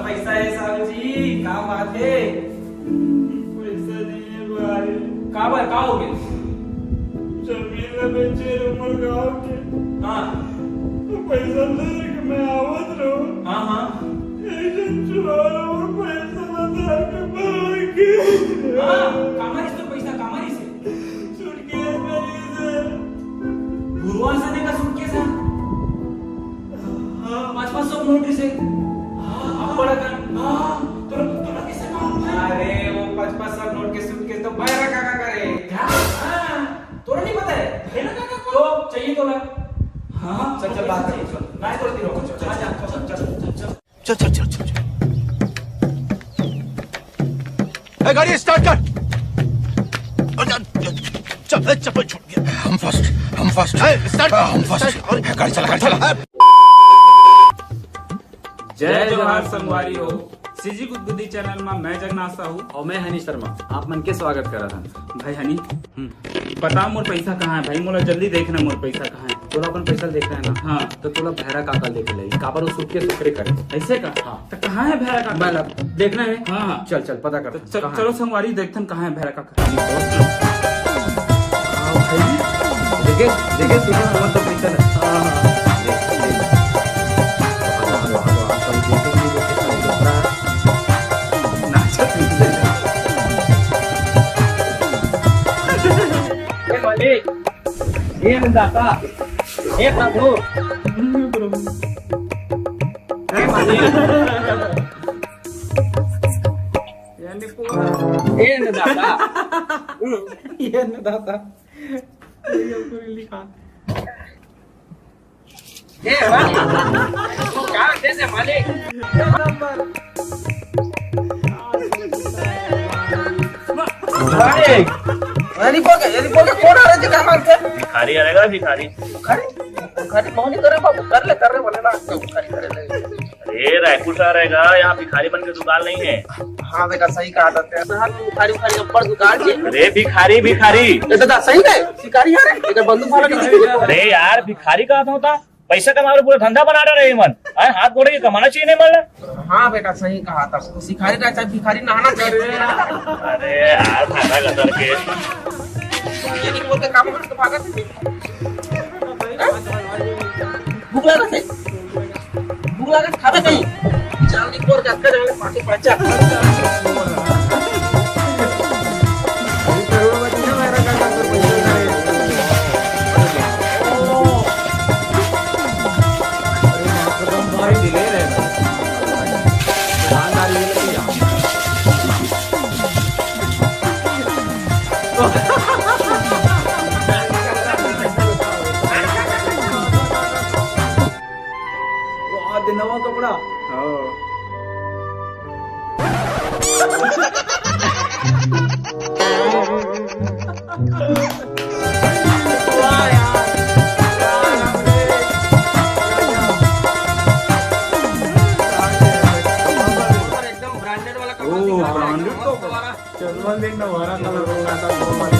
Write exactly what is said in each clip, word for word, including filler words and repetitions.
पैसा हे साहू जी, का बात हे? पैसा नहीं है भाई। का बर, का हो गया? जमीन ला बेचे हे हमर गाँव के। हाँ। तो पैसा धरे के मैं आवत रहूं। हाँ, हाँ। एक झन चोर हमर पैसा ला धर के भाग गे। हाँ, का मारिस तो पैसा, का मारिस हे? सूटकेस में रहिस हे। गुरुवार से देखा सूटकेस हे। हाँ। पाँच पाँच सौ नोट रहिस हे। हाँ। बड़ा कर। हाँ। तोला, तोला कैसे मालूम हे? अरे, वो पाँच पाँच सौ नोट के सूटकेस तो भैरा काका का रहे। क्या? हाँ। तोला नहीं पता हे? भैरा काका को? तो चाहिए तोला? हाँ। चल, चल, बात कर। नहीं, तोला दिलाऊंगा। चल, चल, चल, चल, चल, चल। चल, चल, चल, चल, चल। ए, गाड़ी स्टार्ट कर। अरे, चल, चल, चल, चप्पल छूट गया। हम फर्स्ट, हम फर्स्ट। ए, स्टार्ट कर, हम फर्स्ट। स्टार्ट कर। गाड़ी चला, गाड़ी चला। जय जोहार संगवारी हो, सीजी गुदगुदी चैनल में मैं जगन्नाथ साहू। अउ मैं हनी शर्मा, आप मन के स्वागत करत हन। भाई हनी, हम्म। बता मोर पैसा कहाँ हे भाई, मोला जल्दी देखना मोर पैसा कहाँ हे। तोला अपन पैसा देखना हे ना? हाँ। तो तोला भैरा काका लेके ले, काबर वो सूटकेस ओकरे करे। ऐसे का? हाँ। तो कहाँ हे भैरा काका? मैं ला-, देखना हे? हाँ, हाँ। चल, चल, पता कर। तो चल, कहाँ चलो हे? संगवारी देखथन कहाँ हे भैरा काका। हाँ भाई। देखे, देखे, सीधा समझ तो पैसा ना। हाँ, हाँ। देख, देख। नाचत नहीं। ए मालिक, ए अन्नदाता, ए प्रभु, ए मालिक, ए अन्नदाता, ए अन्नदाता, ये पूरी लिखा। ए, वाह। का देश हे मालिक? एक नंबर। मालिक, अरे बोल के, अरे बोल के, कौन आ रहा है जी, क्या मांगते हैं? भिखारी आ रहेगा, भिखारी। भिखारी? भिखारी मोहनी करे बाबू, कर ले, कर ले, बोले ना, भिखारी करे ले। अरे, रायपुर से आ रहेगा, यहाँ भिखारी बन के दुकान नहीं है। हाँ बेटा, सही कहा था तेरे। शहर में भिखारी, भिखारी अब्बड़ दुकान जी। अरे, भिखारी, भिखारी। ए दादा, सही है, भिखारी आ रहे, इधर बंदूक वाला नहीं। अरे यार, भिखारी कहा था, होता? पैसा कमा रहे, पूरा धंधा बना रहे मन। अरे, हाथ गोड़े के कमाना चाहिए नहीं मन ला। हाँ बेटा, सही कहा था। तो भिखारी रहता है, भिखारी नहाना चाहिए। अरे यार, फायदा गदर के। ये नहीं बोलते, काम करते, भागत है। भूख लगा थे। भूख लगा, खाबे कहीं। चांदी पोर का कर वाले पार्टी पाचा। वाह, दे नवा कपड़ा। हाँ। वाह यार। एकदम ब्रांडेड वाला कपड़ा ओ, दिखा रहा है, ब्रांडेड एकदम तो मस्त वाला। चश्मा देख ना, हरा कलर का आता है, वो वाला।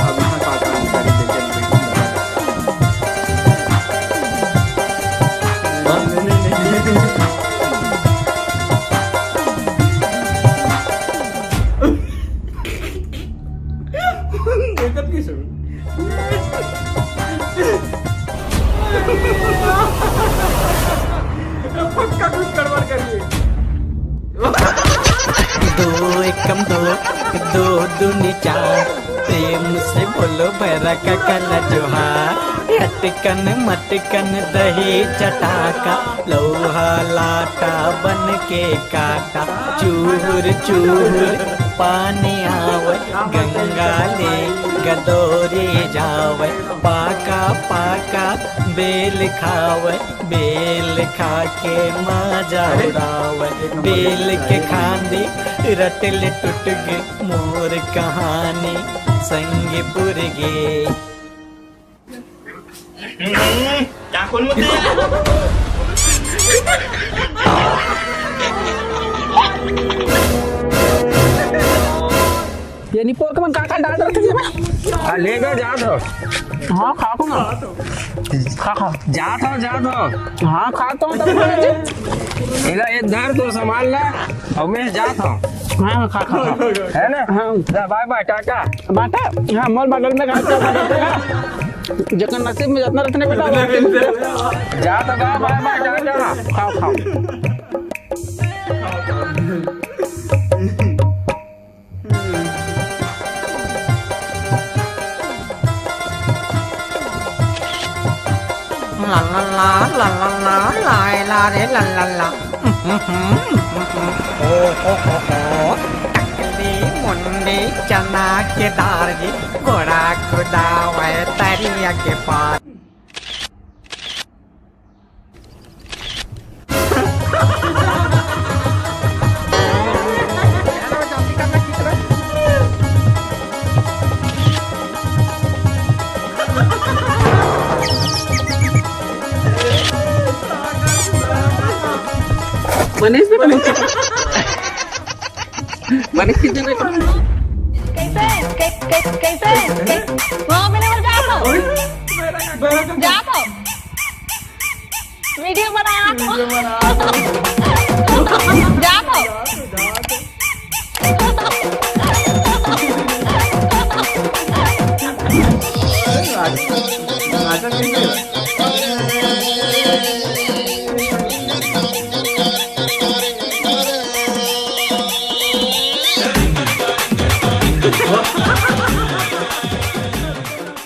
अब यहाँ का काम करी, देखे, देखे। नहीं, नहीं, नहीं, नहीं। देखत कैसे? पक्का कुछ गड़बड़ करिए। दो एकम दो, दो दूनी चार, प्रेम से बोलो भैरा काका ला जोहार। अटकन मटकन दही चटाका, लोहा लाटा बन के काटा, चूर चूर पानी आवे, गंगा ले गदोरी जावे, पाका पाका बेल खावे, बेल खा के मजा उड़ावे, बेल के खांदी रटले टूट गे, मोर कहानी संग पुर गे। हम्म, क्या कौन मत है? ये निपोर के मन का का डाल रखे जी मैं? हाँ, ले गए, जात हो। हाँ, खा को ना। खा, खा। जात हो, जात हो। हाँ, खा तो हूँ, तब बोले जी। एला ये धर, तो संभाल ला, और मैं जात हूँ। हाँ, खा, खा, खा। है ना? हाँ। जा, बाय बाय, टाटा। बाटा? हाँ, मॉल बगल में खा, खा, खा, खा। जकर नसीब में जितना रखने बेटा, वो रखने। जात हो, बाय बाय, टाटा। खाओ, खाओ। ला ला ला, ला ला ला, ला ला रे, ला ला ला। ओ हो हो हो। टकली मुंडी चना के दार जी, गोड़ा खुदावे तरिया के पार। मनीष भी, मनीष। मनीष कितने में? कैसे? कै-, कै-, कैसे? कै-, वो मैंने बोला, जा तो। जा तो। वीडियो बना। वीडियो बना। जा तो।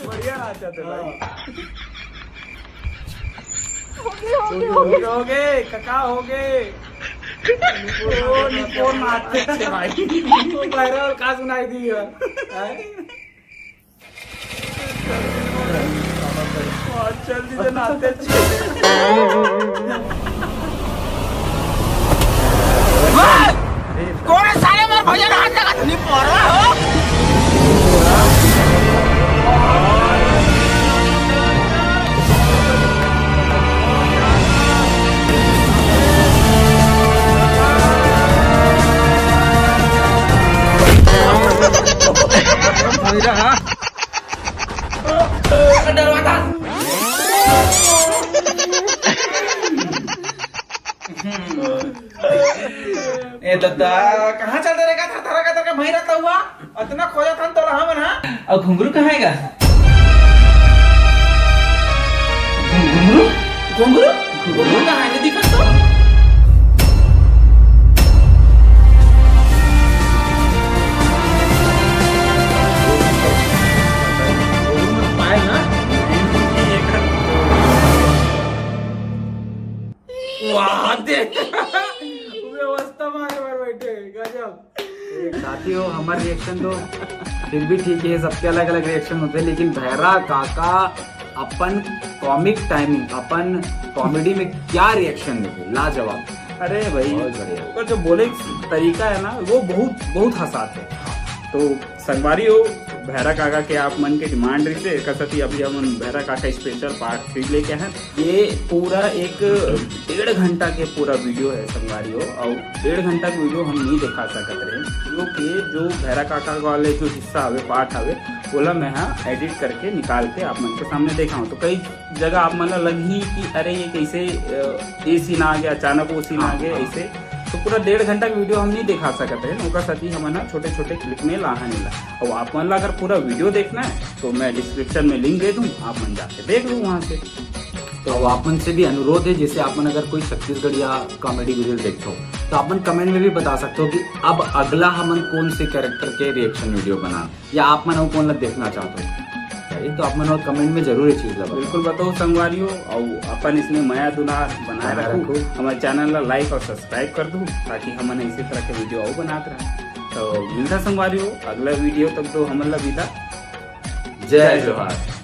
बढ़िया नाचा थे भाई। हो गए, हो गए, हो गए। हो गए, हो गए, कका हो गए। ओ, निपोर नाचते थे भाई। तो वायरल का सुनाई दी है? हैं? ओ, चल दी तो नाचते थे। कोन साले मोर भैया हाथ लगा तो नहीं पड़ रहा हो? भैया, हाँ। डरवाता। ए दद्दा, कहाँ चल दे रे? का थरथरा का तरह का भई रहता हुआ? अतना खोजा था तोला हमन, हाँ? अउ घुंघरू कहाँ हे गा? घुंघरू? घुंघरू? घुंघरू कहाँ हे? दिखत तो? पाए ना? वाह, देख। व्यवस्था में आगे बार बैठे, गजब। साथी हो, हमार रिएक्शन तो फिर भी ठीक है, सबके अलग-अलग रिएक्शन होते हैं, लेकिन भैरा काका अपन कॉमिक टाइमिंग, अपन कॉमेडी में क्या रिएक्शन देते, लाजवाब। अरे भाई, बहुत बढ़िया। ओकर जो बोले के तरीका है ना, वो बहुत, बहुत हंसाते हैं। तो संगवारी हो, भैरा काका के आप मन के डिमांड रहिसे, एकर सेती अभी हमन भैरा काका स्पेशल पार्ट थ्री लेके आए हैं। ये पूरा एक डेढ़ घंटा के पूरा वीडियो है संगवारी हो, और डेढ़ घंटा के वीडियो हम नहीं दिखा सकत रहे, क्योंकि जो भैरा काका वाले जो हिस्सा हवे, पार्ट हवे, ओला मैं हा एडिट करके निकाल के आप मन के सामने देखाऊं। तो कई जगह आप मन ला लगही कि अरे ये कैसे, अ, ये सीन आ गया, अचानक वो सीन आ हाँ, गया, हाँ। ऐसे। तो पूरा डेढ़ घंटा के वीडियो हम नहीं दिखा सकत रहे, ओकर सेती हमन हा छोटे-छोटे क्लिप में लाहन ला। और आप मन ला अगर पूरा वीडियो देखना है तो मैं डिस्क्रिप्शन में लिंक दे दूं, आप मन जाके देख लो वहां से। तो अब आप मन से भी अनुरोध है, जैसे आप मन अगर कोई छत्तीसगढ़िया कॉमेडी वीडियो देखते हो, तो आप मन कमेंट में भी बता सकते हो कि अब अगला हमन कौन से कैरेक्टर के रिएक्शन वीडियो बना, या आप मन अउ कौन ला देखना चाहते हो, सही? तो आप मन और कमेंट में जरूर ये चीज ला बताओ। बिल्कुल बताओ संगवारी हो, और अपन इसमें मया दुलार बनाए बनाए रखो। रखो। हमारे चैनल ला लाइक और सब्सक्राइब कर दो, ताकि हमन इसी तरह के वीडियो और बनाते रहें। तो मिलता संगवारी हो अगला वीडियो, तब तो हमन ला विदा। जय जय जोहार। जोहार।